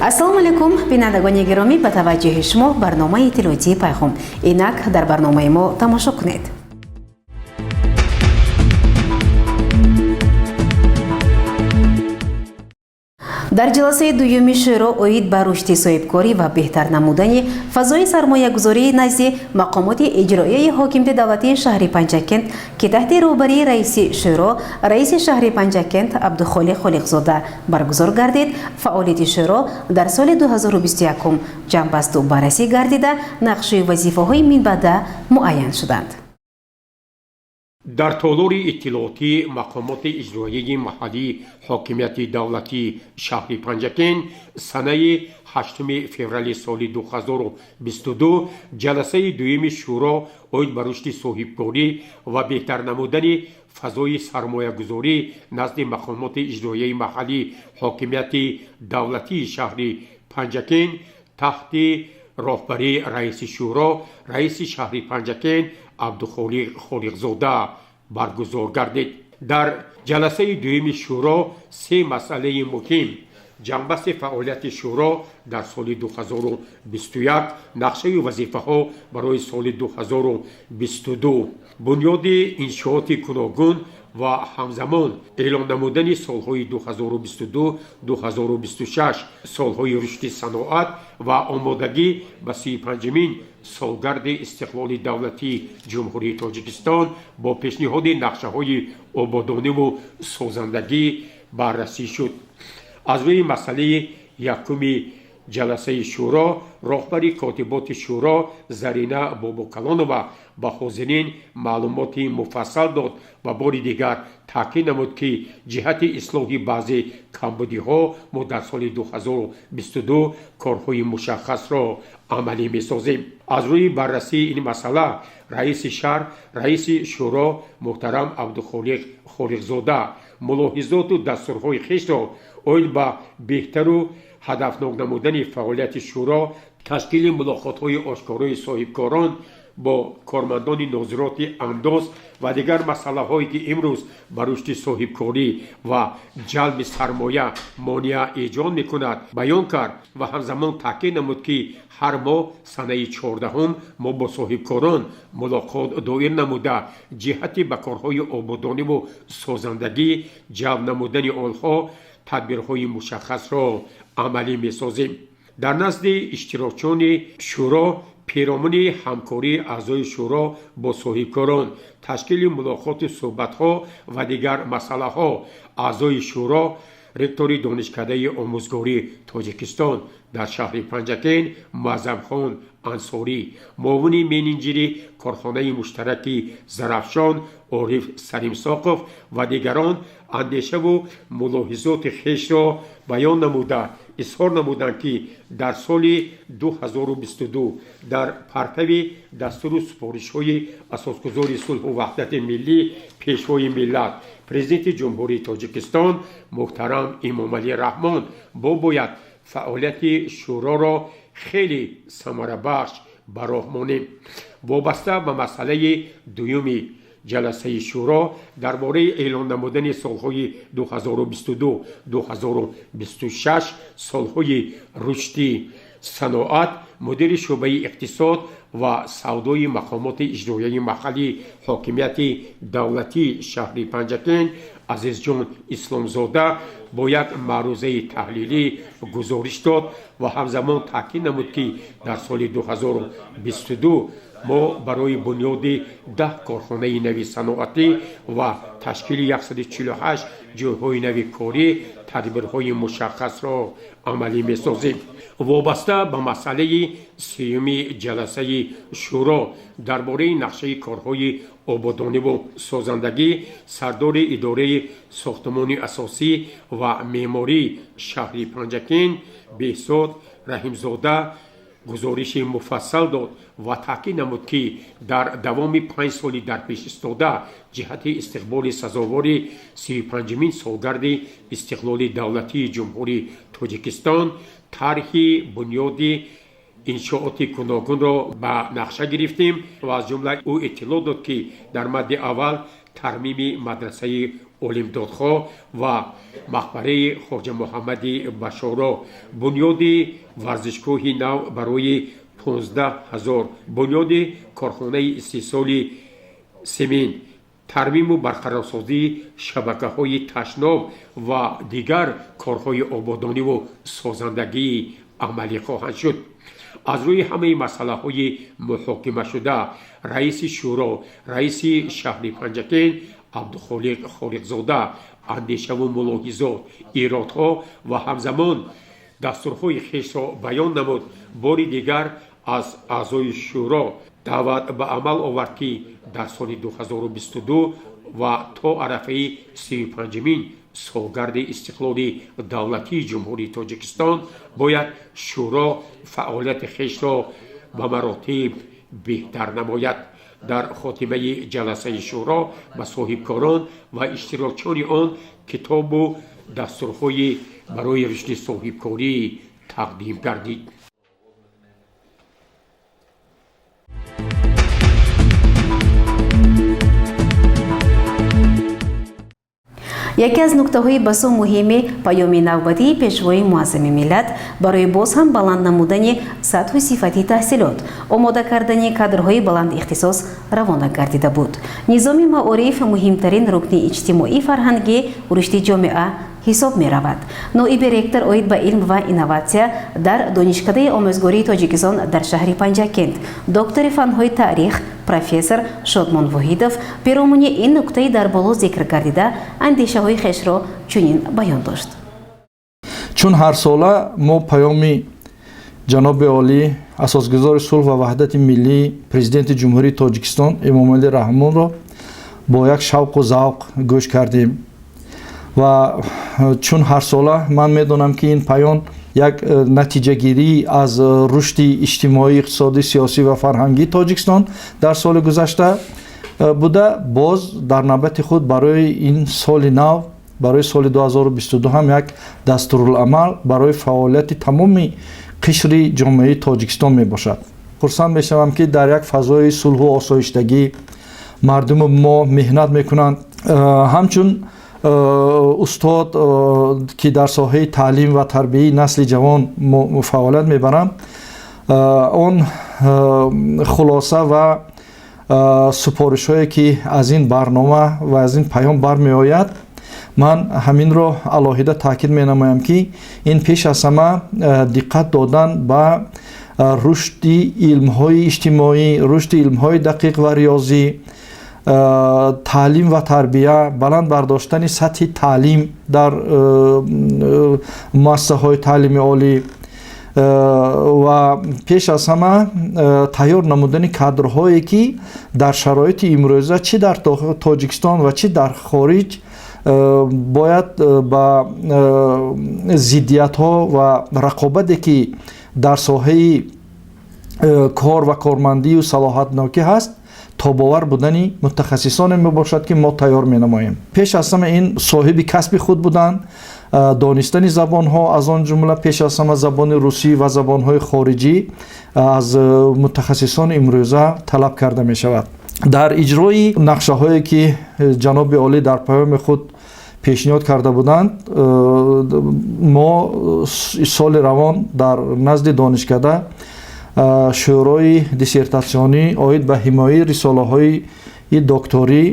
Ассалому алайкум, бинандагони гиромӣ, ба таваҷҷӯҳи шумо барномаи иттилоотии Пайғом. Инак дар барномаи мо тамошо кунед. Дар ҷаласаи дуюми шӯро оид ба рушди соҳибкорӣ ва беҳтар намудани фазои сармоягузории назди мақомоти иҷроияи ҳокимияти давлатии шаҳри Панҷакент, ки таҳти роҳбарии раиси шӯро, раиси шаҳри Панҷакент Абдухолиқ Холиқзода баргузор гардид, фаъолияти шӯро дар соли 2021 ҷамъбасту баррасӣ гардида, нақшаи вазифаҳои минбаъда муайян шуданд. Дар толори иттилоотии мақомоти иҷроияи маҳаллии ҳокимияти давлатии шаҳри Панҷакент санаи 8 феврали соли 2022 ҷаласаи дуюми шӯро оид ба рушди соҳибкорӣ ва беҳтар намудани фазои сармоягузорӣ назди мақомоти иҷроияи маҳаллии ҳокимияти давлатии шаҳри Панҷакент таҳти роҳбарии раиси шӯро, раиси шаҳри Панҷакент Абдухолиқ Холиқзода баргузор гардид. Дар ҷаласаи дуюми шӯро се масъалаи муҳим: ҷамъбасти фаъолияти шӯро дар соли 2021, нақшаи вазифаҳо барои соли 2022, бунёди иншооти гуногун ва ҳамзамон эълон намудани солҳои 2022-2026 солҳои рушди саноат ва омодагӣ ба 35-умин солгарди истиқлоли давлатии Ҷумҳурии Тоҷикистон бо пешниҳоди нақшаҳои ободониву созандагӣ баррасӣ шуд. Аз рӯи масъалаи якуми ҷаласаи шӯро роҳбари котиботи шӯро Зарина Бобокалонова ба ҳозирин маълумоти муфассал дод ва бори дигар таъкид намуд, ки ҷиҳати ислоҳи баъзе камбудиҳо мо дар соли 2022 корҳои мушаххасро амалӣ месозем. Аз рӯи баррасии ин масъала раиси шаҳр, раиси шӯро муҳтарам Абдухолиқ Холиқзода мулоҳизоту дастурҳои хешро оид ба беҳтару ҳадафнок намудани фаъолияти шӯро, ташкили мулоқотҳои ошкорои соҳибкорон бо кормандони нозироти андоз ва дигар масъалаҳое, ки имрӯз ба рушди соҳибкорӣ ва ҷалби сармоя монеа эҷод мекунад, баён кард ва ҳамзамон таъкид намуд, ки ҳар моҳ санаи 14-ум мо бо соҳибкорон мулоқот доир намуда, ҷиҳати ба корҳои ободониву созандагӣ ҷалб намудани онҳо тадбирҳои мушаххасро амалӣ месозем. Дар назди иштирокчиёни шӯро перомуни ҳамкории аъзои шӯро бо соҳибкорон, ташкили мулоқоту суҳбатҳо ва дигар масъалаҳо аъзои шӯро, ректори Донишкадаи омӯзгории Тоҷикистон дар шаҳри Панҷакент Муаззамхон Ансорӣ, муовини менеҷери корхонаи муштараки Зарафшон Ориф Салимсоқов ва дигарон андешаву мулоҳизоти хешро баён намуда, изҳор намуданд, ки дар соли 2022 дар партави дастуру супоришҳои асосгузори сулҳу ваҳдати миллӣ, Пешвои миллат, Президенти Ҷумҳурии Тоҷикистон муҳтарам Эмомалӣ Раҳмон мо бояд фаъолияти шӯроро хеле самарабахш ба роҳ монем. Вобаста ба масъалаи дуюми ҷаласаи шӯро дар бораи эълон намудани солҳои 2022-2026 солҳои рушди саноат, мудири шӯъбаи иқтисод ва савдои мақомоти иҷроияи маҳаллии ҳокимияти давлатии шаҳри Панҷакент Азизҷон Исломзода бо як маърузаи таҳлилӣ гузориш дод ва ҳамзамон таъкид намуд, ки дар соли 2022 мо барои бунёди 10 корхонаи нави саноатӣ ва ташкили 148 ҷойҳои нави корӣ тадбирҳои мушаххасро амалӣ месозем. Вобаста ба масъалаи сеюми ҷаласаи шӯро дар бораи нақшаи корҳои ободониву созандагӣ сардори идораи сохтмони асосӣ ва меъмории шаҳри Панҷакент Беҳзод Раҳимзода гузориши муфассал дод ва таъкид намуд, ки дар давоми 5 соли дар пеш истода ҷиҳати истиқболи сазовори 35-умин солгарди истиқлоли давлатии Ҷумҳурии Тоҷикистон тарҳи бунёди иншооти гуногунро ба нақша гирифтем ва аз ҷумла ӯ иттилоъ дод, ки дар мадди аввал Тармими мадрасаи Олимдодхоҳ ва мақбараи Хоҷа Муҳаммади Башоро, бунёди варзишгоҳи нав барои 15 000, бунёди корхонаи истеҳсоли семент, тармиму барқарорсозии шабакаҳои ташноб ва дигар корҳои ободониву созандагии амалӣ хоҳанд шуд. Аз рӯи ҳамаи масъалаҳои муҳокимашуда, раиси шӯро, раиси шаҳри Панҷакент Абдухолиқ Холиқзода андешаву мулоҳизот, иродҳо ва ҳамзамон дастурҳои хешро баён намуд. Бори дигар аз аъзои шӯро даъват ба амал овард, ки дар соли 2022 ва то арафаи 35-умин солгарди истиқлоли давлатии Ҷумҳурии Тоҷикистон бояд шӯро фаъолияти хешро ба маротиб беҳтар намояд. Дар хотимаи ҷаласаи шӯро ба соҳибкорон ва иштирокчиёни он китобу дастурҳои барои рушди соҳибкорӣ тақдим гардид. Яке аз нуктаҳои басо муҳими паёми навбатии Пешвои Муаззами миллат барои боз ҳам баланд намудани сатҳу сифати таҳсилот, омода кардани кадрҳои баландихтисос равона гардида буд. Низоми маориф муҳимтарин рукни иҷтимоӣ, фарҳангӣ, рушди ҷомеа ҳисоб меравад. Ноиби ректор оид ба илм ва инноватсия дар Донишкадаи омӯзгории Тоҷикистон дар шаҳри Панҷакент, доктори фанҳои таърих, профессор Шодмон Воҳидов перомуни ин нуктаи дар боло зикр гардида андешаҳои хешро чунин баён дошт. Чун ҳарсола мо паёми ҷаноби олӣ, асосгузори сулҳ ва ваҳдати миллӣ, Президенти Ҷумҳурии Тоҷикистон Эмомалӣ Раҳмонро бо як шавқу завқ гӯш кардем ва чун ҳарсола ман медонам, ки ин паён як натиҷагирӣ аз рушди иҷтимоӣ, иқтисодӣ, сиёсӣ ва фарҳангии Тоҷикистон дар соли гузашта буда, боз дар навбати худ барои ин соли нав, барои соли 2022 ҳам як дастуруламал барои фаъолияти тамоми қишри ҷомеаи Тоҷикистон мебошад. Хурсанд мешавам, ки дар як фазои сулҳу осоиштагӣ мардуми мо меҳнат мекунанд. Ҳамчун устод, ки дар соҳаи таълим ва тарбияи насли ҷавон фаъолият мебарам, он хулоса ва супоришҳое, ки аз ин барнома ва аз ин паём бармеояд, ман ҳаминро алоҳида таъкид менамоям, ки ин пеш аз ҳама диққат додан ба рушди илмҳои иҷтимоӣ, рушди илмҳои дақиқ ва риёзӣ, таълим ва тарбия, баланд бардоштани сатҳи таълим дар муассисаҳои таълими олӣ ва пеш аз ҳама тайёр намудани кадрҳое, ки дар шароити имрӯза чӣ дар Тоҷикистон ва чӣ дар хориҷ бояд ба зиддиятҳо ва рақобате, ки дар соҳаи кор ва кормандию салоҳатнокӣ ҳаст, тобовар будани мутахассисоне мебошад, ки мо тайёр менамоем. Пеш аз ҳама ин соҳиби касби худ будан, донистани забонҳо, аз он ҷумла пеш аз ҳама забони русӣ ва забонҳои хориҷӣ аз мутахассисони имрӯза талаб карда мешавад. Дар иҷрои нақшаҳое, ки ҷаноби олӣ дар паёми худ пешниҳод карда буданд, мо соли равон дар назди донишкада шӯрои диссертатсионӣ оид ба ҳимояи рисолаҳои докторӣ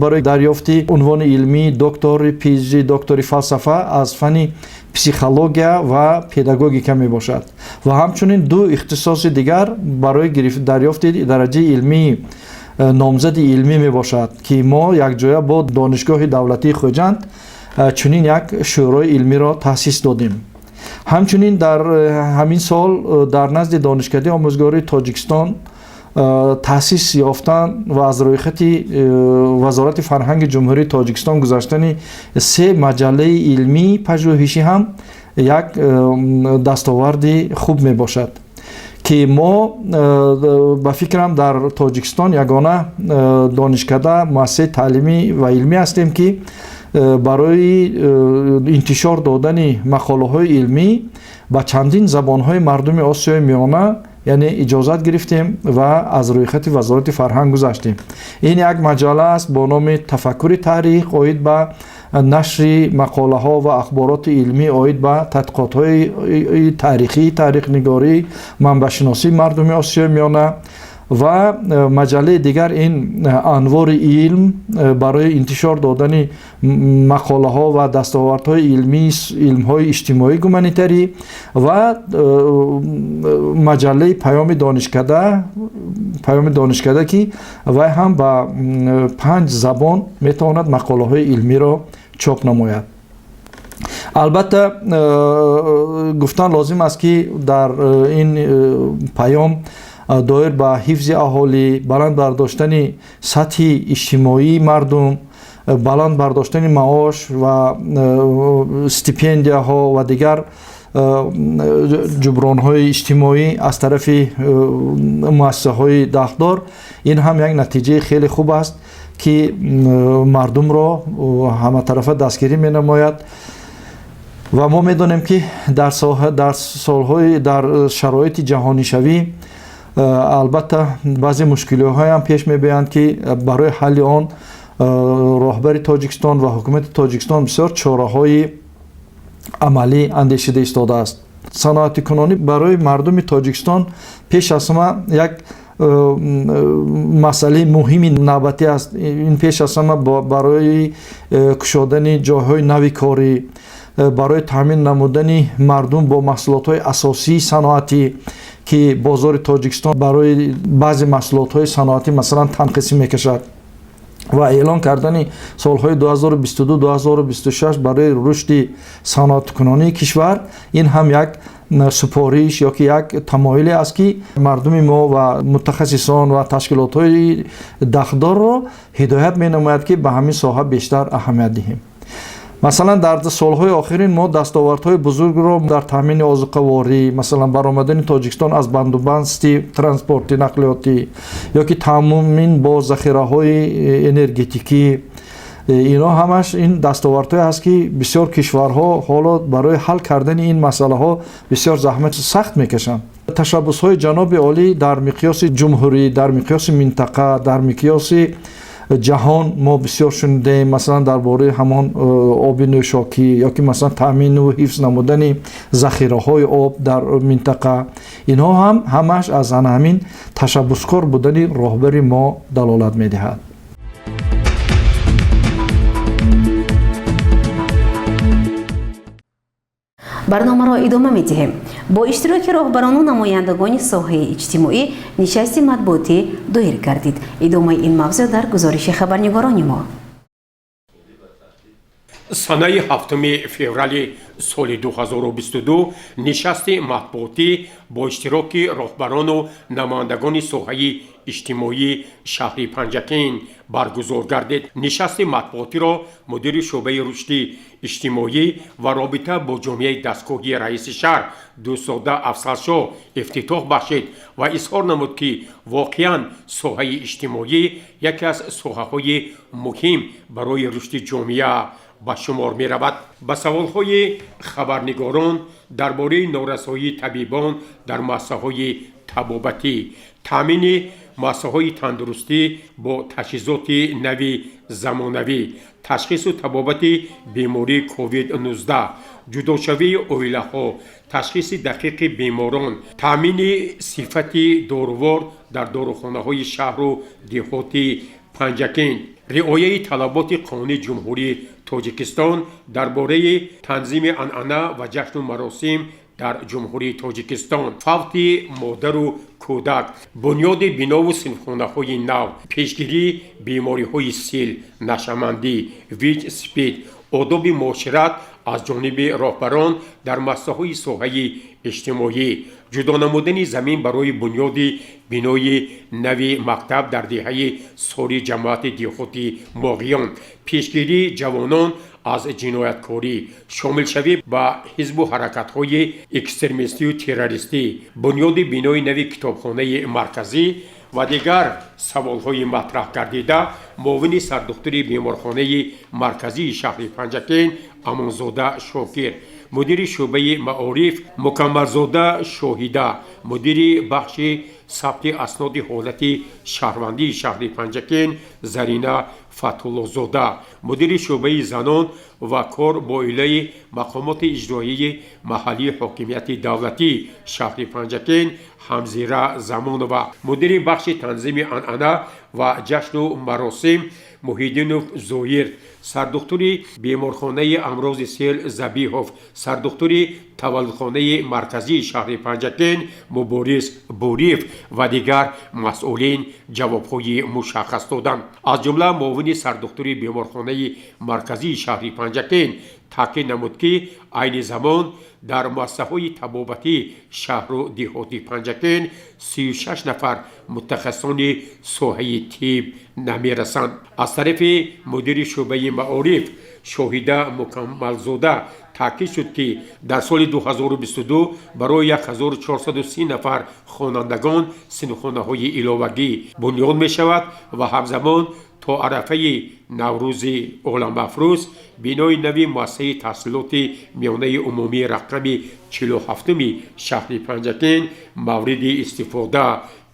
барои дарёфти унвони илмӣ доктори PhD, доктори фалсафа аз фанни психология ва педагогика мебошад ва ҳамчунин ду ихтисоси дигар барои дарёфти дараҷаи илмии номзади илмӣ мебошад, ки мо якҷоя бо Донишгоҳи давлатии Хӯҷанд чунин як шӯрои илмиро таъсис додем. Ҳамчунин дар ҳамин сол дар назди Донишкадаи омӯзгории Тоҷикистон таъсис ёфтан ва аз рӯйхати Вазорати фарҳанги Ҷумҳурии Тоҷикистон гузаштани се маҷаллаи илмии пажӯҳишӣ ҳам як дастоварди хуб мебошад, ки мо ба фикрам дар Тоҷикистон ягона донишкада, муассисаи таълимӣ ва илмӣ ҳастем, ки барои интишор додани мақолаҳои илмӣ ба чандин забонҳои мардуми Осиёи Миёна Яъне иҷозат гирифтем ва аз рӯйхати Вазорати фарҳанг гузаштем. Ин як маҷалла аст бо номи «Тафаккури таърих», оид ба нашри мақолаҳо ва ахбороти илмӣ оид ба тадқиқотҳои таърихӣ, таърихнигорӣ, манбаъшиносии мардуми Осиёи Миёна. Ва маҷаллаи дигар ин «Анвори илм» барои интишор додани мақолаҳо ва дастовардҳои илмии илмҳои иҷтимоӣ, гуманитарӣ. Ва маҷаллаи «Паёми донишкада», «Паёми донишкада», ки вай ҳам ба 5 забон метавонад мақолаҳои илмиро чоп намояд. Албатта, гуфтан лозим аст, ки дар ин паём доир ба ҳифзи аҳолӣ, баланд бардоштани сатҳи иҷтимоии мардум, баланд бардоштани маош ва стипендияҳо ва дигар ҷубронҳои иҷтимоӣ аз тарафи муассисаҳои дахлдор, ин ҳам як натиҷаи хеле хуб аст, ки мардумро ҳаматарафа дастгирӣ менамояд. Ва мо медонем, ки дар солҳои, дар шароити ҷаҳонишавӣ, албатта, баъзе мушкилиҳоям пеш мебиёянд, ки барои ҳалли он роҳбари Тоҷикистон ва ҳукумати Тоҷикистон бисёр чораҳои амалӣ андешида истодааст. Саноатикунонӣ барои мардуми Тоҷикистон пеш аз ҳама як масъалаи муҳими навбатӣ аст. Ин пеш аз ҳама барои кушодани ҷойҳои нави корӣ, барои таъмин намудани мардум бо маҳсулотҳои асосии саноатӣ, ки бозори Тоҷикистон барои баъзе маҳсулотҳои саноатӣ, масалан, танқисӣ мекашад, ва эълон кардани солҳои 2022-2026 барои рушди саноаткунонии кишвар, ин ҳам як супориш ё ки як тамоиле аст, ки мардуми мо ва мутахассисон ва ташкилотҳои дахлдорро ҳидоят менамояд, ки ба ҳамин соҳа бештар аҳамият диҳем. Масалан, дар солҳои охирин мо дастовардҳои бузургро дар таъмини озуқаворӣ, масалан, баромадани Тоҷикистон аз бандубасти транспорти, нақлиётӣ ё ки таъмин бо захираҳои энергетикӣ, инҳо ҳамаш ин дастовардҳое аст, ки бисёр кишварҳо ҳоло барои ҳал кардани ин масъалаҳо бисёр заҳмати сахт мекашанд. Ташаббусҳои ҷаноби олӣ дар миқёси ҷумҳурӣ, дар миқёси минтақа, дар миқёси ҷаҳон мо бисёр шунидаем. Масалан, дар бораи ҳамон оби нӯшокӣ ё ки, масалан, таъмину ҳифз намудани захираҳои об дар минтақа, инҳо ҳам ҳамааш аз ана ҳамин ташаббускор будани роҳбари мо далолат медиҳад. Барномаро идома медиҳем. Бо иштироки роҳбарону намояндагони соҳаи иҷтимоӣ нишасти матбуотӣ доир гардид. Идомаи ин мавзӯъ дар гузориши хабарнигорони мо. Санаи 7 феврали соли 2022 нишасти матбуотӣ бо иштироки роҳбарону намояндагони соҳаи иҷтимоии шаҳри Панҷакент баргузор гардид. Нишасти матбуотиро мудири шӯъбаи рушди иҷтимоӣ ва робита бо ҷомеаи дастгоҳи раиси шаҳр Дӯстзода Афзалшоҳ ифтитоҳ бахшид ва изҳор намуд, ки воқеан соҳаи иҷтимоӣ яке аз соҳаҳои муҳим барои рушди ҷомеа ба шумор меравад. Ба саволҳои хабарнигорон дар бораи норасоии табибон дар муассисаҳои табобатӣ, таъмини муассисаҳои тандурустӣ бо таҷҳизоти нави замонавӣ, ташхису табобати бемории COVID-19, ҷудошавии оилаҳо, ташхиси дақиқи беморон, таъмини сифати дорувор дар дорухонаҳои шаҳру деҳоти Панҷакент, риояи талаботи қонуни Ҷумҳурии Тоҷикистон дар бораи танзими анъана ва ҷашну маросим дар Ҷумҳурии Тоҷикистон, фавти модару кӯдак, бунёди бинову синфхонаҳои нав, пешгирии бемориҳои сил, нашъамандӣ, ВИЧ, СПИД, одоби муошират аз ҷониби роҳбарон дар муассисаҳои соҳаи иҷтимоӣ, ҷудо намудани замин барои бунёди бинои нави мактаб дар деҳаи Сори ҷамоати деҳоти Моғиён, пешгирии ҷавонон Аз ҷинояткорӣ, шомилшавӣ ба ҳизбу ҳаракатҳои экстремистию террористӣ, бунёди бинои нави китобхонаи марказӣ ва дигар саволҳои матраҳ гардида, муовини сардухтури беморхонаи марказии шаҳри Панҷакент Амонзода Шокир, мудири шӯъбаи маориф Мукаммалзода Шоҳида, мудири бахши сабти асноди ҳолати шаҳрвандии шаҳри Панҷакент Зарина Фатҳуллозода, мудири шӯъбаи занон ва кор бо оилаи мақомоти иҷроияи маҳаллии ҳокимияти давлатии шаҳри Панҷакент Ҳамзира Замонова, мудири бахши танзими анъана ва ҷашну маросим Муҳиддинов Зоир, сардухтури беморхонаи амрози сел Забиҳов, сардухтури таваллудхонаи марказии шаҳри Панҷакент Мубориз Буриев ва дигар масъулин ҷавобҳои мушаххас доданд. Аз ҷумла муовини сардухтури беморхонаи марказии шаҳри Панҷакент таъкид намуд, ки айни замон дар муассисаҳои табобатии шаҳру деҳоти Панҷакент 36 нафар мутахассисони соҳаи тиб намерасанд. Аз тарафи мудири шӯъбаи маориф Шоҳида Мукаммалзода таъкид шуд, ки дар соли 2022 барои 1430 нафар хонандагон синфхонаҳои иловагӣ бунёд мешавад ва ҳамзамон то арафаи Наврӯзи оламафрӯз бинои нави муассисаи таҳсилоти миёнаи умумии рақами 47-уми шаҳри Панҷакент мавриди истифода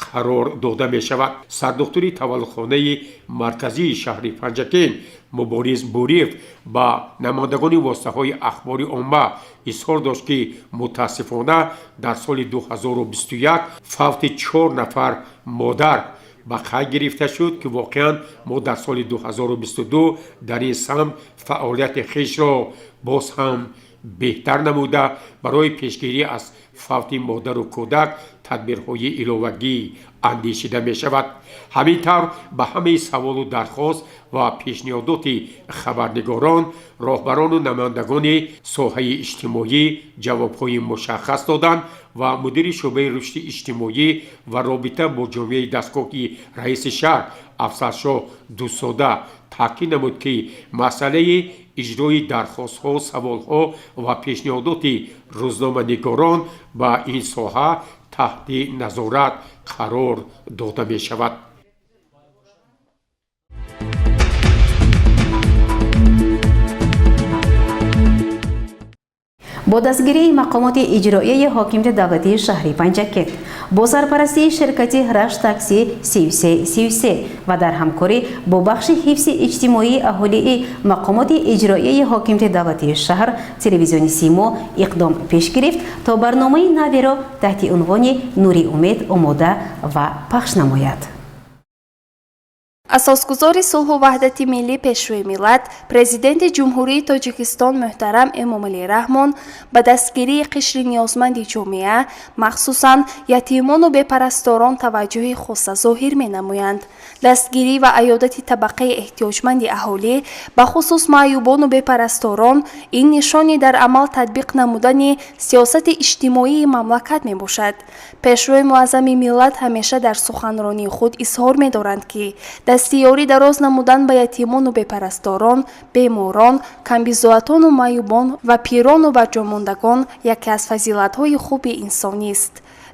қарор дода мешавад. Сардухтури таваллудхонаи марказии шаҳри Панҷакент Мубориз Буриев ба намояндагони воситаҳои ахбори омма изҳор дошт, ки мутаассифона дар соли 2021 фавти чор нафар модар ба қайд гирифта шуд, ки воқеан мо дар соли 2022 дар ин самт фаъолияти хешро боз ҳам беҳтар намуда, барои пешгирӣ аз фавти модару кӯдак тадбирҳои иловагӣ андешида мешавад. Ҳамин тавр, ба ҳамаи саволу дархост ва пешниҳодоти хабарнигорон роҳбарону намояндагони соҳаи иҷтимоӣ ҷавобҳои мушаххас доданд ва мудири шӯъбаи рушди иҷтимоӣ ва робита бо ҷомеаи дастгоҳи раиси шаҳр Афзалшоҳ Дӯстзода таъкид намуд, ки масъалаи иҷрои дархостҳо, саволҳо ва пешниҳодоти рӯзноманигорон ба ин соҳа таҳти назорат қарор дода мешавад. Бо дастгирии мақомоти иҷроияи ҳокимияти давлатии шаҳри Панҷакент, бо сарпарастии ширкати Рашт Такси 3333 ва дар ҳамкорӣ бо бахши ҳифзи иҷтимоии аҳолии мақомоти иҷроияи ҳокимияти давлатии шаҳр, телевизиони Симо иқдом пеш гирифт, то барномаи наверо таҳти унвони «Нури умед» омода ва пахш намояд. Асосгузори сулҳу ваҳдати миллӣ, Пешвои миллат, Президенти Ҷумҳурии Тоҷикистон муҳтарам Эмомалӣ Раҳмон ба дастгирии қишри ниёзманди ҷомеа, махсусан ятимону бепарасторон, таваҷҷӯҳи хоса зоҳир менамоянд. Дастгирӣ ва аёдати табақаи эҳтиёҷманди аҳолӣ, бахусус маъюбону бепарасторон, ин нишони дар амал татбиқ намудани сиёсати иҷтимоии мамлакат мебошад. Пешвои муаззами миллат ҳамеша дар суханронии худ изҳор медоранд, ки дастиёрӣ дароз намудан ба ятимону бепарасторон, беморон, камбизоатону маъюбон ва пирону барҷомондагон яке аз фазилатҳои хуби инсонист.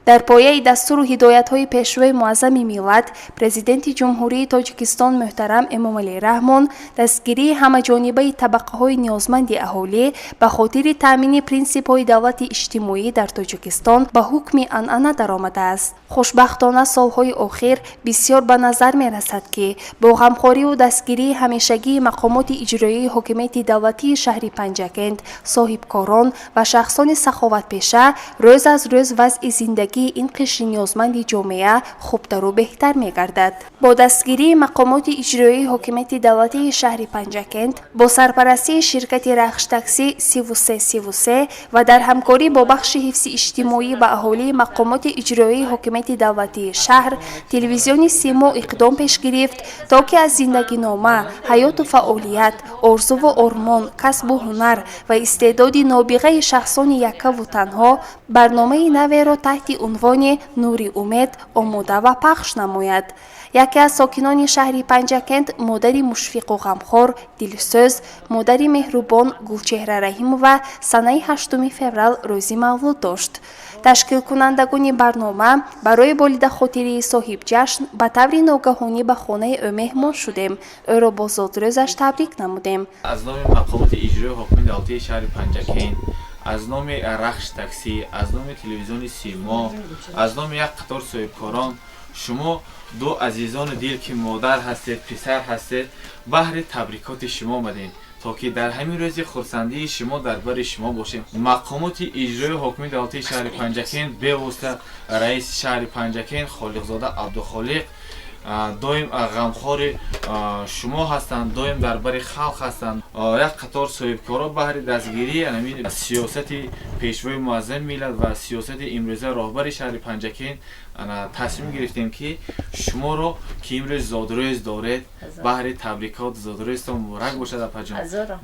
Дар пояи дастуру ҳидоятҳои Пешвои муаззами миллат, Президенти Ҷумҳурии Тоҷикистон муҳтарам Эмомалӣ Раҳмон, дастгирии ҳамаҷонибаи табақаҳои ниёзманди аҳолӣ ба хотири таъмини принсипҳои давлати иҷтимоӣ дар Тоҷикистон ба ҳукми анъана даромадааст. Хушбахтона, солҳои охир бисёр ба назар мерасад, ки бо ғамхориву дастгирии ҳамешагии мақомоти иҷроияи ҳокимияти давлатии шаҳри Панҷакент, соҳибкорон ва шахсони саховатпеша, рӯз аз рӯз вазъи зиндагии ин қишри ниёзманди ҷомеа хубтару беҳтар мегардад. Бо дастгирии мақомоти иҷроияи ҳокимияти давлатии шаҳри Панҷакент, бо сарпарастии ширкати Рахштакси 3333 ва дар ҳамкорӣ бо бахши ҳифзи иҷтимоӣ ва аҳолии мақомоти иҷроияи ҳокимияти давлатии шаҳр, телевизиони Симо иқдом пеш гирифт, то ки аз зиндагинома, ҳаёту фаъолият, орзуву ормон, касбу ҳунар ва истеъдоди нобиғаи шахсони яккаву танҳо барномаи наверо таҳти унвони «Нури умед» омода ва пахш намояд. Яке аз сокинони шаҳри Панҷакент, модари мушфиқу ғамхор, дилсӯз, модари меҳрубон Гулчеҳра Раҳимова санаи 8 феврал рӯзи мавлуд дошт. Ташкилкунандагони барнома барои болидахотирии соҳибҷашн ба таври ногаҳонӣ ба хонаи ӯ меҳмон шудем. Ӯро бо зодрӯзаш табрик намудем. Аз номи мақомоти иҷроии ҳокимияти давлатии шаҳри Панҷакент, аз номи Рахш таксӣ, аз номи телевизиони Симо, аз номи як қатор соҳибкорон, шумо ду азизони дил, ки модар ҳастед, писар ҳастед, баҳри табрикоти шумо омадем, то ки дар ҳамин рӯзи хурсандии шумо дар бари шумо бошем. Мақомоти иҷроии ҳокимияти давлатии шаҳри Панҷакент, бевосита раиси шаҳри Панҷакент Холиқзода Абдухолиқ, доим ғамхори шумо ҳастанд, доим дар бари халқ ҳастанд. Як қатор соҳибкоро баҳри дастгирии ҳамин сиёсати пешвои муаззами миллат ва сиёсати имрӯза роҳбари шаҳри Панҷакент тасмим гирифтем, ки шуморо, ки имрӯз зодрӯз доред, баҳри табрикот. Зодрӯзтон муборак бошад, апаҷон.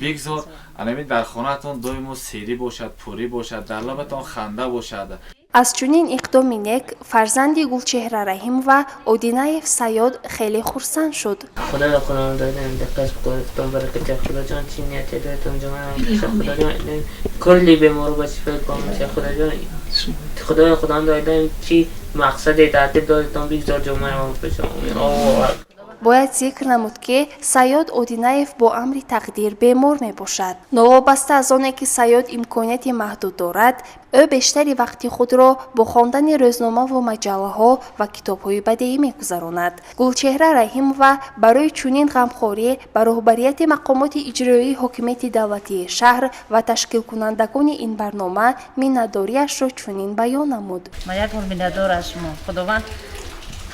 Бигзор анамин дар хонаатон доимо серӣ бошад, пурӣ бошад, дар лабатон ханда бошад. Аз чунин иқдоми нек фарзанди Гулчеҳра Раҳимова Одинаев Саёд хеле хурсанд шуд. Худоё, худо додем дақас қувватон баракат, Худоҷон, чи нияте доред ҷамъ, Худоҷон, кулли бемору ба шифои комил, Худоҷон, Худоё, худо додем, чи мақсаде тартиб додетон, бигзор ҷамъ бошад. Бояд зикр намуд, ки Саёд Одинаев бо амри тақдир бемор мебошад. Новобаста аз оне ки Саёд имконияти маҳдуд дорад, ӯ бештари вақти худро бо хондани рӯзномаву маҷаллаҳо ва китобҳои бадеӣ мегузаронад. Гулчеҳра Раҳимова барои чунин ғамхорӣ ба роҳбарияти мақомоти иҷроии ҳокимияти давлатии шаҳр ва ташкилкунандагони ин барнома миннатдориашро чунин баён намуд. Ман як бор миннатдор аз шумо. Худованд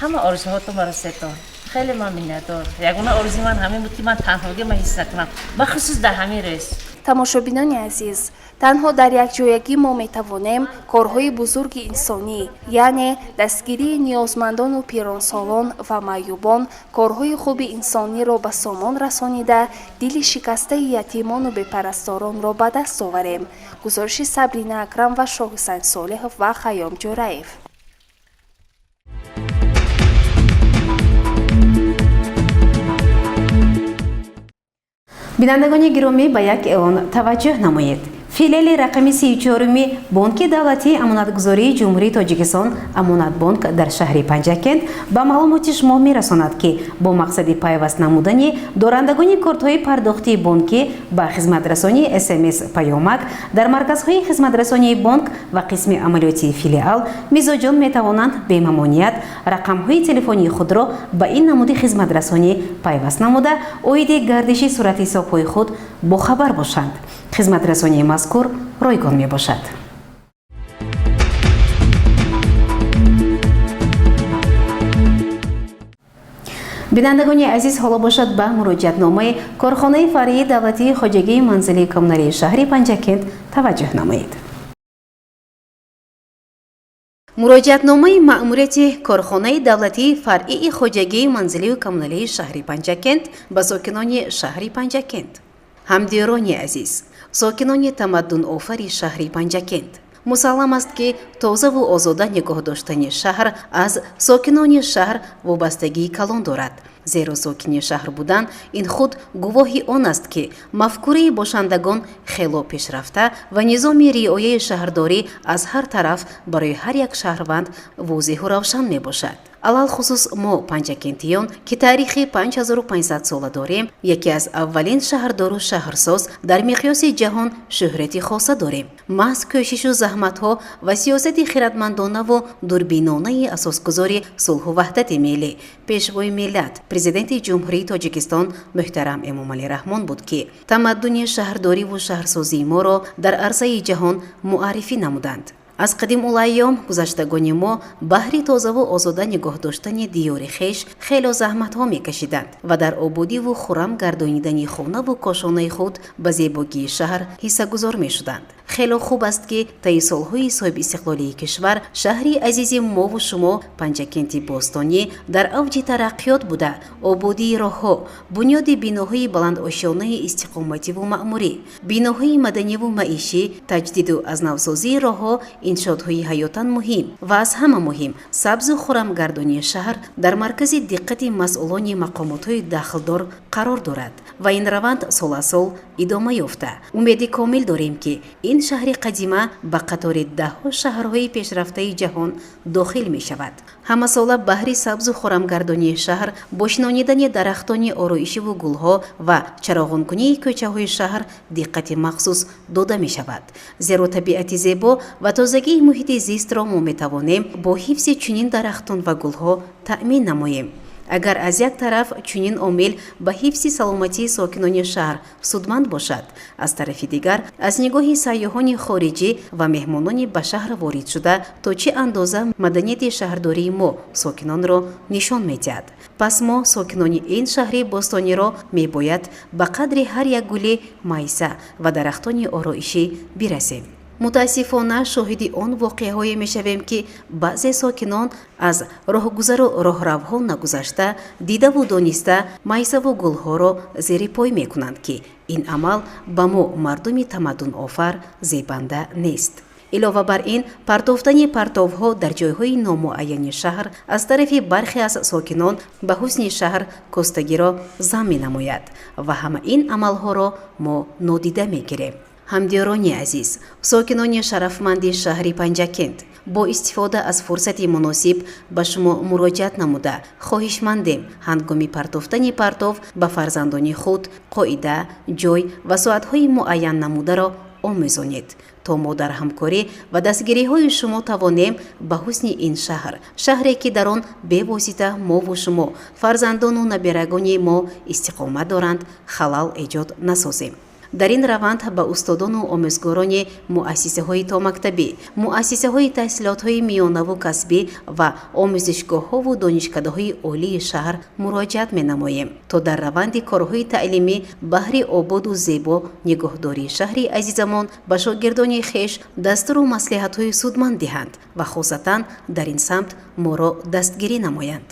ҳама орзуҳотон барасетон. Хеле ман миннатдор. Ягона орзуи ман ҳамин буд, ки ман танҳогӣ ман ҳис накунам, бахусус дар ҳамин рӯз. Тамошобинони азиз, танҳо дар якҷоягӣ мо метавонем корҳои бузурги инсонӣ, яъне дастгирии ниёзмандону пиронсолон ва маъюбон, корҳои хуби инсониро ба сомон расонида, дили шикастаи ятимону бепарасторонро ба даст оварем. Гузориши Сабрина Акрам ва Шоҳҳусайн Солиҳов ва Хайём Ҷӯраев. Бинандагони гиромӣ, ба як эълон таваҷҷӯҳ намоед. Филиали рақами 34-уми Бонки давлатии амонатгузории Ҷумҳурии Тоҷикистон Амонатбонк дар шаҳри Панҷакент ба маълумоти шумо мерасонад, ки бо мақсади пайваст намудани дорандагони кортҳои пардохтии бонкӣ ба хизматрасонии СМС паёмак дар марказҳои хизматрасонии бонк ва қисми амалиётии филиал мизоҷон метавонанд бемамоният рақамҳои телефонии худро ба ин намуди хизматрасонӣ пайваст намуда, оиди гардиши суратҳисобҳои худ бохабар бошанд. Хизматрасонии мазкур ройгон мебошад. Бинандагони азиз, ҳоло бошад ба муроҷиатномаи корхонаи фаръии давлатии хоҷагии манзилии коммуналии шаҳри Панҷакент таваҷҷӯҳ намоед. Муроҷиатномаи маъмурияти корхонаи давлатии фаръии хоҷагии манзилию коммуналии шаҳри Панҷакент ба сокинони шаҳри Панҷакент. Ҳамдиёрони азиз, сокинони тамаддунофари шаҳри Панҷакент, мусаллам аст, ки тозаву озода нигоҳ доштани шаҳр аз сокинони шаҳр вобастагии калон дорад. Зеро сокини шаҳр будан ин худ гувоҳи он аст, ки мафкураи бошандагон хело пешрафта ва низоми риояи шаҳрдорӣ аз ҳар тараф барои ҳар як шаҳрванд возеҳу равшан мебошад. Алалхусус мо, панҷакентиён, ки таърихи 5500 сола дорем, яке аз аввалин шаҳрдору шаҳрсоз дар миқёси ҷаҳон шӯҳрати хоса дорем. Маҳз кӯшишу заҳматҳо ва сиёсати хиратмандонаву дурбинонаи асосгузори сулҳу ваҳдати миллӣ, пешвои миллат, президенти Ҷумҳурии Тоҷикистон муҳтарам Эмомалӣ Раҳмон буд, ки тамаддуни шаҳрдориву шаҳрсозии моро дар арсаи ҷаҳон муаррифӣ намуданд. Аз қадимулайём гузаштагони мо баҳри тозаву озода нигоҳ доштани диёри хеш хело заҳматҳо мекашиданд ва дар ободиву хуррам гардонидани хонаву кошонаи худ ба зебогии шаҳр ҳиссагузор мешуданд. Хеле хуб аст, ки таи солҳои соҳибистиқлолии кишвар шаҳри азизи мову шумо Панҷакенти бостонӣ дар авҷи тараққиёт буда, ободии роҳҳо, бунёди биноҳои баландошёнаи истиқомативу маъмурӣ, биноҳои маданиву маишӣ, таҷдиду аз навсозии роҳҳо, иншоотҳои ҳаётан муҳим ва аз ҳама муҳим сабзу хурамгардонии шаҳр дар маркази диққати масъулони мақомотҳои дахлдор қарор дорад ва ин раванд сол аз сол идома ёфта. Умеди комил дорем, ки ин шаҳри қадима ба қатори даҳҳо шаҳрҳои пешрафтаи ҷаҳон дохил мешавад. Ҳамасола баҳри сабзу хурамгардонии шаҳр бо шинонидани дарахтони ороишиву гулҳо ва чароғонкунии кӯчаҳои шаҳр диққати махсус дода мешавад. Зеро табиати зебо ва тозагии муҳити зистро мо метавонем бо ҳифзи чунин дарахтон ва гулҳо таъмин намоем. Агар аз як тараф чунин омил ба ҳифзи саломатии сокинони шаҳр судманд бошад, аз тарафи дигар аз нигоҳи сайёҳони хориҷӣ ва меҳмонони ба шаҳр воридшуда то чӣ андоза маданияти шаҳрдории мо сокинонро нишон медиҳад. Пас мо сокинони ин шаҳри бостониро мебояд ба қадри ҳар як гули майса ва дарахтони ороишӣ бирасем. Мутаассифона, шоҳиди он воқеаҳое мешавем, ки баъзе сокинон аз роҳгузару роҳравҳо нагузашта, дидаву дониста майсаву гулҳоро зери пой мекунанд, ки ин амал ба мо мардуми тамаддунофар зебанда нест. Илова бар ин, партофтани партовҳо дар ҷойҳои номуайяни шаҳр аз тарафи бархе аз сокинон ба ҳусни шаҳр костагиро зам менамояд ва ҳама ин амалҳоро мо нодида мегирем. Ҳамдиёрони азиз, сокинони шарафманди шаҳри Панҷакент, бо истифода аз фурсати муносиб ба шумо муроҷиат намуда, хоҳишмандем ҳангоми партофтани партов ба фарзандони худ қоида, ҷой ва соатҳои муайян намударо омӯзонед, то мо дар ҳамкорӣ ва дастгириҳои шумо тавонем ба ҳусни ин шаҳр, шаҳре ки дар он бевосита мову шумо, фарзандону наберагони мо истиқомат доранд, халал эҷод насозем. Дар ин раванд ба устодону омӯзгорони муассисаҳои томактабӣ, муассисаҳои таҳсилотҳои миёнаву касбӣ ва омӯзишгоҳҳову донишкадаҳои олии шаҳр муроҷиат менамоем, то дар раванди корҳои таълимӣ баҳри ободу зебо нигоҳдории шаҳри азизамон ба шогирдони хеш дастуру маслиҳатҳои судманд диҳанд ва хосатан дар ин самт моро дастгирӣ намоянд.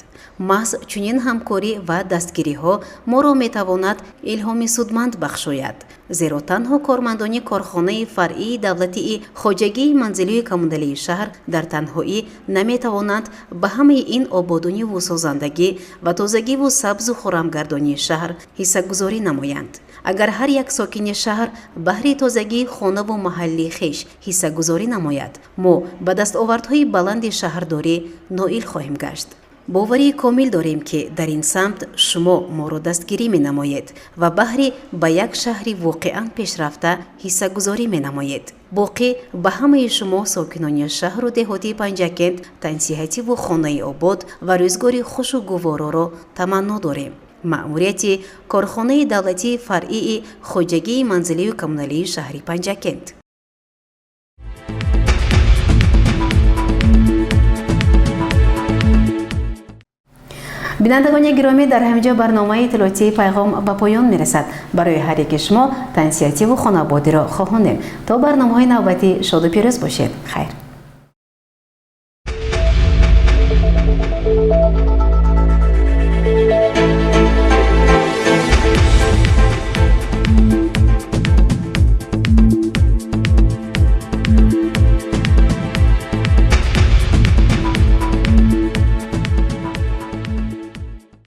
Маҳз чунин ҳамкорӣ ва дастгириҳо моро метавонад илҳоми судманд бахшояд. Зеро танҳо кормандони корхонаи фаръии давлатии хоҷагии манзилии коммуналии шаҳр дар танҳоӣ наметавонанд ба ҳамаи ин ободониву созандагӣ ва тозагиву сабзу хурамгардонии шаҳр ҳиссагузорӣ намоянд. Агар ҳар як сокини шаҳр баҳри тозагии хонаву маҳаллии хеш ҳиссагузорӣ намояд, мо ба дастовардҳои баланди шаҳрдорӣ ноил хоҳем гашт. Боварии комил дорем, ки дар ин самт шумо моро дастгирӣ менамоед ва баҳри ба як шаҳри воқеан пешрафта ҳиссагузорӣ менамоед. Боқӣ ба ҳамаи шумо сокинони шаҳру деҳоти Панҷакент тансиҳативу хонаи обод ва рӯзгори хушу гувороро таманно дорем. Маъмурияти корхонаи давлатии фаръии хоҷагии манзилию коммуналии шаҳри Панҷакент. Бинандагони гиромӣ, дар ҳамин ҷо барномаи иттилоотии пайғом ба поён мерасад. Барои ҳар яки шумо тансиҳативу хонаободиро хоҳонем. То барномаҳои навбатӣ шоду пирӯз бошед. Хайр.